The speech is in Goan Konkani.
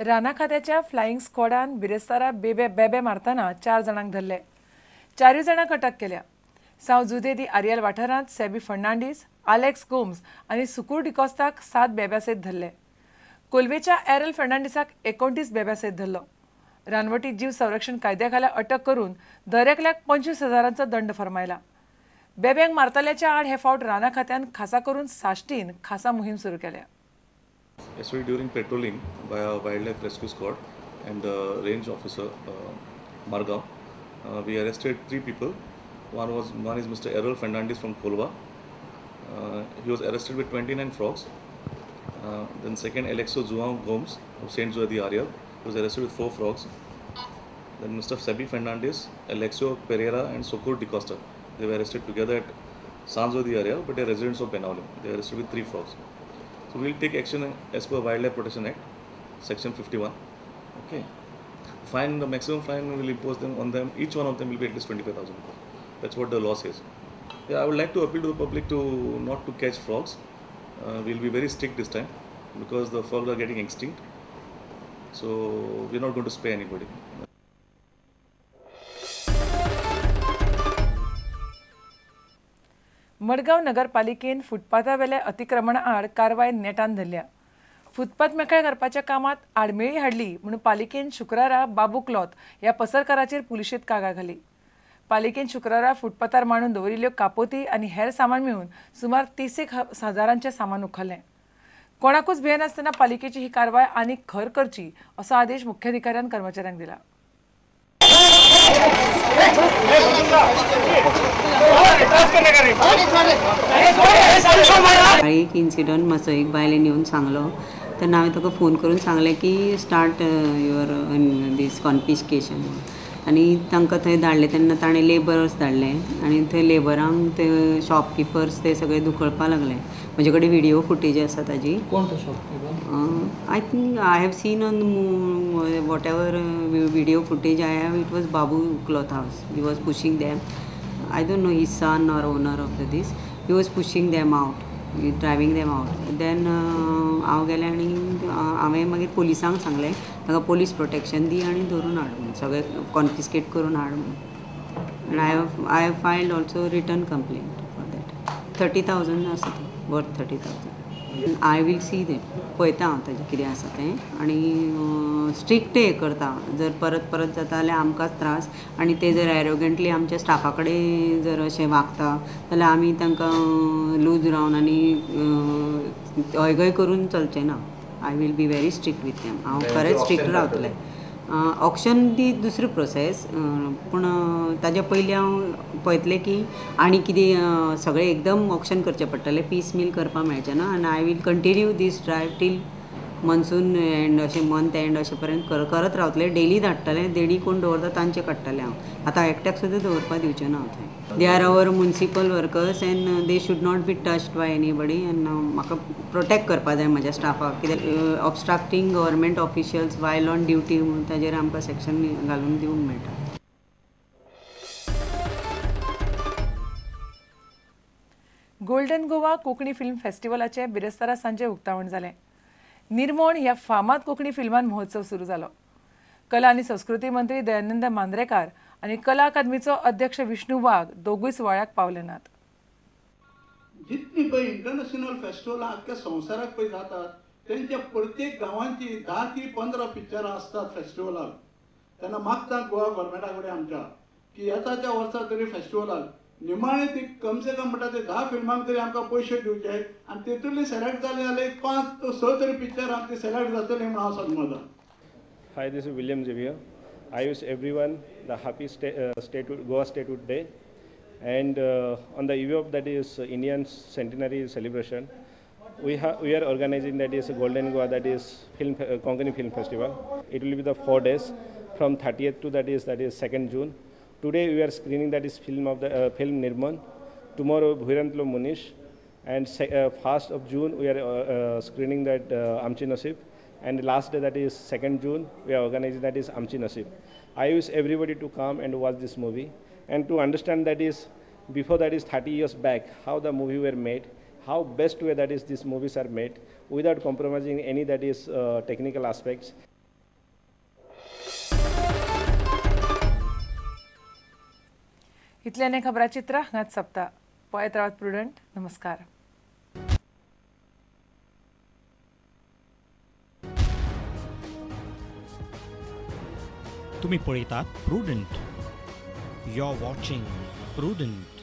राना खात्याच्या फ्लायिंग स्क्वॉडान बिरेस्तारा बेबे मारतना 4 जाणांक धरले. 4 जाणांक अटक केल्या. सांव जुदे दी आरियल वाठारांत सेबी फर्नांडीस, आलेक्स गोम्स आनी सुकूर डिकॉस्ताक 7 बेब्या सयत धरले. कोलवेच्या एरल फर्नांडीसाक 29 बेब्या सयत धरलो. रानवटी जीव संरक्षण कायद्या खाला अटक करून दर एकल्याक 25,000 दंड फर्मायला. बेब्यांक मारतल्याच्या आड हे फावट राना खात्यान खासा करून साश्टीन खासा मोहीम सुरू केल्या. Yesterday during patrolling by a wildlife rescue squad and the range officer Margao, we arrested 3 people. One is Mr. Errol Fernandez from Kolwa. He was arrested with 29 frogs. Then second, Alexo Juan Gomes of Saint Joe de Ariel was arrested with 4 frogs. Then Mr. Sebi Fernandez, Alexio Pereira and Sokur DiCosta. They were arrested together at San Jose de Ariel, but they are residents of Benaulim. They were arrested with 3 frogs. So we will take action as per Wildlife Protection Act, Section 51. Okay. Fine, the maximum fine we will impose them on them. Each one of them will be at least 25,000. That's what the law says. Yeah, I would like to appeal to the public to not to catch frogs. We will be very strict this time because the frogs are getting extinct. So we are not going to spare anybody. Madgaon नगरपालिकेन फुटपाथावेल्या अतिक्रमणा आड कारवाय नेटान धरल्या. फुटपाथ मेकळे करपाच्या कामात आडमेळी हाडली म्हणून पालिकेन शुक्रारा बाबू क्लॉथ ह्या पसरकाराचेर पुलिशेंत कागाळ घाली. पालिकेन शुक्रारा फुटपाथार मांडून दवरिल्ल्यो कापोती आनी हेर सामान मेळून सुमार 30,000 सामान उखल्लें. कोणाकूच भियेनासतना पालिकेची ही कारवाय आनीक खर करची असो आदेश मुख्याधिकाऱ्यान कर्मचाऱ्यांक दिला. एक इन्सिडंट मातसो एक बायलेन येवन सांगलो तेन्ना हांवें ताका फोन करून सांगलें की स्टार्ट your these confiscation आनी तांकां थंय धाडले तेन्ना ताणें लेबर्स धाडले आनी थंय लेबरांक ते शॉपकिपर्स ते सगळे दुखळपाक लागले. म्हजे कडेन व्हिडियो फुटेज आसा ताजी. कोण तो shopkeeper? I think I have seen on whatever video footage I have, it was Babu cloth house. He was pushing them. I don't know his son or owner of the this. He was pushing them out, driving them out. Then हांव गेलें आनी हांवें मागीर पोलिसांक सांगलें ताका पोलीस प्रोटेक्शन दी आनी धरून हाड म्हणून, सगळें कॉन्फिस्केट करून हाड म्हणून. आनी I have filed also written complaint for that. 30,000 आसा तें, worth 30,000. I will see that, पळयता हांव ताजें कितें आसा तें आनी स्ट्रिक्ट हें करता. जर परत परत जाता जाल्यार आमकांच त्रास आनी ते जर एरोगंटली आमच्या स्टाफा कडेन जर अशें वागता जाल्यार आमी तांकां लूज रावन आनी हयगय करून चलचें ना. I will be very strict with them. हांव खरेंच स्ट्रिक्ट रावतलें. ऑक्शन ती दुसरी प्रोसेस, पूण ताजे पयलीं हांव पळयतलें की आनी कितें सगळें एकदम ऑक्शन करचें पडटलें, पीस मील करपाक मेळचें ना. आनी I will continue this drive till monsoon end, अशें मंथ एंड अशें पर्यंत करत रावतलें. डेली धाडटलें, डेली कोण दवरता तांचें काडटलें हांव. आतां एकट्याक सुद्दां दवरपाक दिवचें ना हांव थंय. They are our municipal workers and they should not be touched by anybody. And म्हाका प्रोटेक्ट करपा जाय म्हज्या स्टाफाक. कित्याक obstructing government officials while on duty म्हणून ताजेर आमकां सेक्शन घालून दिवंक मेळटा. गोल्डन गोवा कोंकणी फिल्म फेस्टिवलाचें बिरेस्तारा सांजे उक्तावण जालें. निर्मोण ह्या फामाद कोंकणी फिल्मान महोत्सव सुरू जालो. कला आनी संस्कृती मंत्री दयानंद मांद्रेकार आनी कला अकादमीचो अध्यक्ष विष्णू वाघ दोगूय सुवाळ्याक पावले नात. जितली पळय इंटरनॅशनल फेस्टिवलां आख्ख्या संवसाराक पळय जातात तेंच्या प्रत्येक गांवांची 10 ती 15 पिक्चरां आसतात फेस्टिवलाक. तेन्ना मागता गोवा गव्हर्मेंटा कडेन आमच्या की येता त्या वर्सा तरी फेस्टिवलाक निमाणे ती कम से कम म्हणटा ते 10 फिल्मांक तरी आमकां पयशे दिवचे आनी तेतूंतली सिलेक्ट जाले जाल्यार 5 to 6 तरी पिक्चर आमचे सिलेक्ट जातले म्हणून हांव समजता. Hi, this is William Xavier. I wish everyone the happy Goa Statehood Day, and on the eve of that is Indian Centenary celebration, we are organizing that is Golden Goa, that is film Konkani Film Festival. It will be the 4 days from 30th to that is 2nd June. Today we are screening that is film of the film Nirman. Tomorrow Bhuirantlo Munish, and 1st of June we are screening that Amchi Nasib. And the last day, that is 2nd June, we are organizing that is Amchi Nasib. I wish everybody to come and watch this movie and to understand that is before that is 30 years back how the movie were made, how best way that is these movies are made without compromising any that is technical aspects. इतल्यान खबराचित्र हांगाच सोंपता. पळयत रावात प्रुडंट. नमस्कार. तुम्ही पळयतात Prudent. You are watching Prudent.